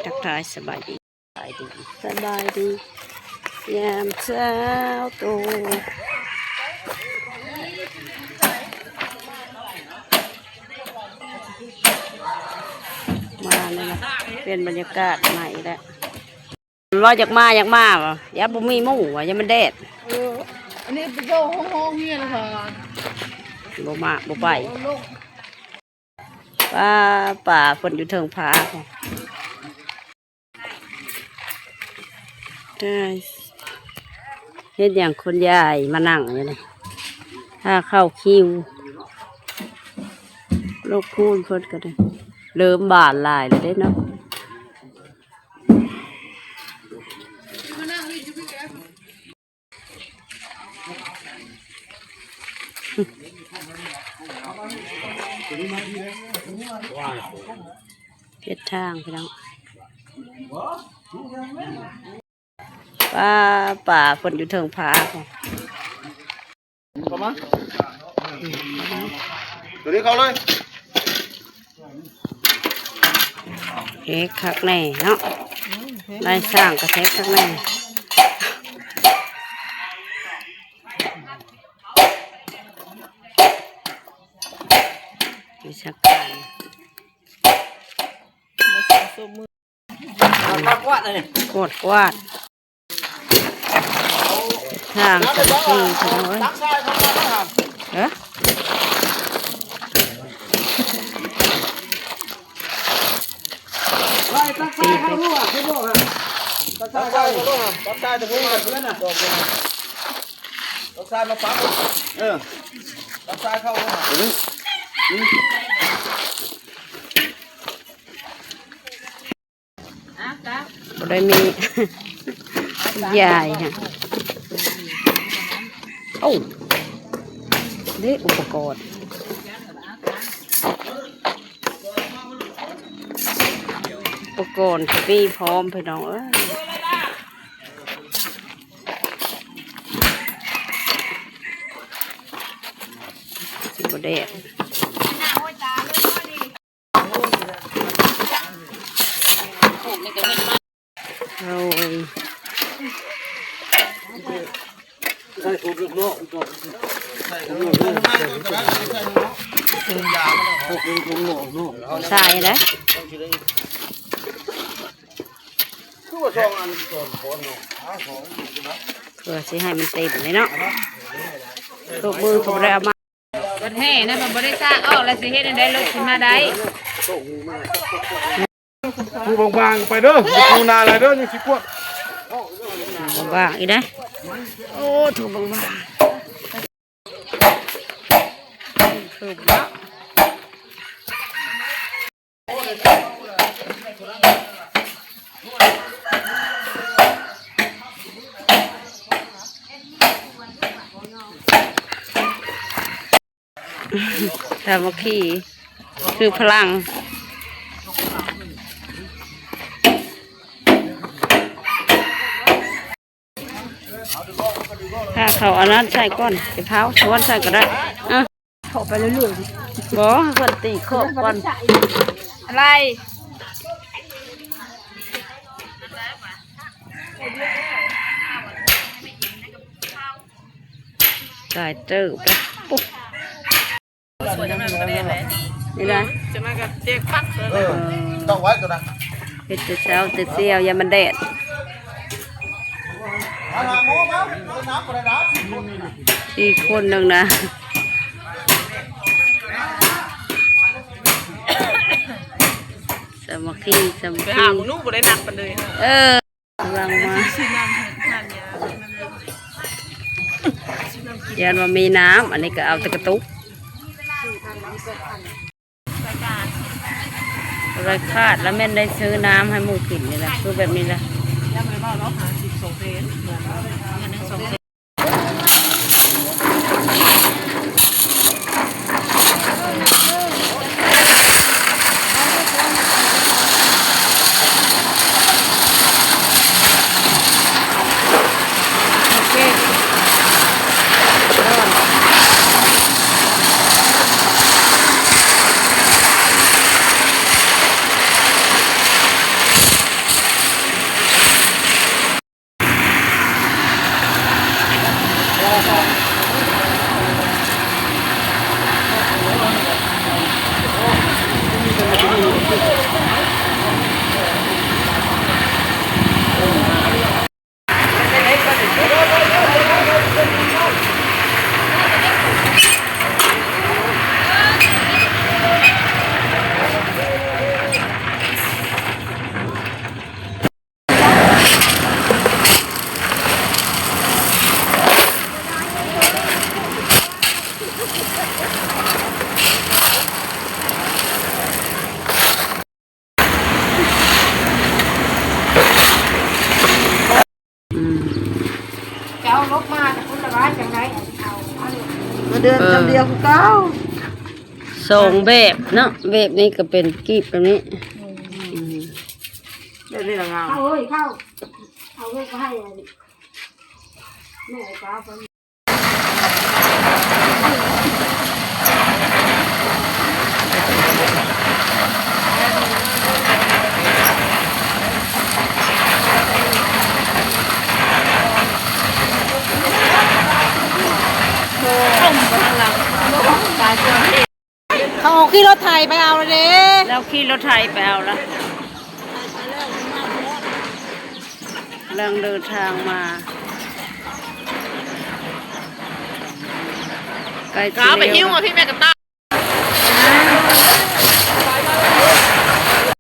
ທັກທາຍສະບາຍດີ ສະບາຍດີ ສະບາຍດີ ຍາມເຊົ້າຕູ່ ມາແລ້ວນະ ປ່ຽນບັນຍາກາດໃໝ່ແລ້ວ. ວ່າຢາກມາ ຢາກມາ ວ່າຢ້ານບໍ່ມີໝູ່ ວ່າຢ້ານມັນແດດ. ເອີ ອັນນີ້ໄປເຈົ້າຫ້ອງ ຫ້ອງຮຽນຫັ້ນ ບໍ່ມາ ບໍ່ໄປ. ໂອ້ໂລ ປ້າ ປ້າເພິ່ນຢູ່ເທິງຜາ ເຮັດຫຍັງ ຄຸນຍາຍມານັ່ງຢູ່ນີ້ ຖ້າເຂົ້າຄິວ. ລູກຄູນເພິ່ນກໍໄດ້ ເລີ່ມບານຫຼາຍແລ້ວເດ້ເນາະ. ເຮັດທາງພີ່ນ້ອງ ປ້າ ປ້າເພິ່ນຢູ່ເທິງຜາ. ເຂົ້າມາ ຕົວນີ້ເຂົ້າເລີຍ. ເຮັດຄັກແນ່ເນາະ ນາຍຊ່າງກໍເຮັດຄັກແນ່ ວິຊາການ. ກວາດກວາດ ທາງສາມັກຄີພີ່ນ້ອງເອີຍ ເອີ ຕັກຊາຍເຂົ້າ ຕັກຊາຍເຂົ້າ ຕັກຊາຍມາປັບ ເອີ ຕັກຊາຍເຂົ້າ. ບໍ່ໄດ້ມີຢາຍຫັ້ນ. ໂອ້ ເດ້ອຸປະກອນ ອຸປະກອນກໍມີພ້ອມພີ່ນ້ອງເອີຍ. ຊິບໍ່ແດດ. ໂອ້ຍ ໃສ່ເດ້ ຄືວ່າສອງອັນ ເພື່ອຊິໃຫ້ມັນເຕັມເລີຍເນາະ ຕົບມືກໍບໍ່ໄດ້ເອົາມາ. ບັດແຫ່ນະ ມັນບໍ່ໄດ້ຊາກອອກ ແລ້ວຊິເຮັດແນວໃດລົດຊິມາໄດ້? ປູບາງໆໄປເດີ ປູໜາຫຼາຍເດີ ຍັງຊິກວດ. ບາງໆອີກນະ. ໂອ້ ປູບາງໆ ຖືກເນາະ. ສາມັກຄີຄືພະລັງ. ຖ້າເຂົາເອົານັ້ນໃສ່ກ່ອນ ຊິເຜົາ ຊວນໃສ່ກໍໄດ້. ເອົາເຂົ້າໄປເລື້ອຍໆ ບໍ່ ເພິ່ນຕີຂອບກ່ອນ. ອະໄລ? ຫຼາຍເຕີບ. ນີ້ນະ ຈະມາກັບເຈັກພັກເລີຍ. ເອີ ຕ້ອງໄວ້ຕົວນັ້ນ ເຮັດແຕ່ເຊົ້າແຕ່ສ່ຽວ ຢ້ານມັນແດດ. ສີ່ຄົນໜຶ່ງນະ ສາມັກຄີ ສາມັກຄີ. ໄປຫາໝູ່ໜູບໍ່ໄດ້ນັບປານໃດ. ເອີ. ກຳລັງມາ ຢ້ານວ່າມີນ້ຳ ອັນນີ້ກໍເອົາແຕ່ກະຕຸກ. ບໍ່ໄດ້ຂາດລະແມ່ນໄດ້ຊື້ນ້ຳໃຫ້ໝູ່ກິນນີ້ແຫຼະ ຄືແບບນີ້ແຫຼະ. ໂອເຄ. ອືມ ເຈົ້າລົບມາແຕ່ພຸ້ນລະວ່າຈັ່ງໃດ ອັນເອົາມາເລີຍ ມາເດີນ ເອີ ຈຳດຽວຄືເກົ່າ ສອງແບບເນາະ ແບບນີ້ກໍເປັນກີບແບບນີ້ ອືມ ອືມ ແບບນີ້ລະງາມ ເຂົ້າເອີຍ ເຂົ້າ ເອົາເງິນໄປໃຫ້ແມ່ເອົາໄປ. ເຂົາຂີ່ລົດໄຖໄປເອົາແລ້ວເດ້ ລາວຂີ່ລົດໄຖໄປເອົາລະ ກຳລັງເດີນທາງມາ ໃກ້ຊິແລ້ວ ເອົາໄປຫິ້ວມາພີ່ແມ່ກະຕາ.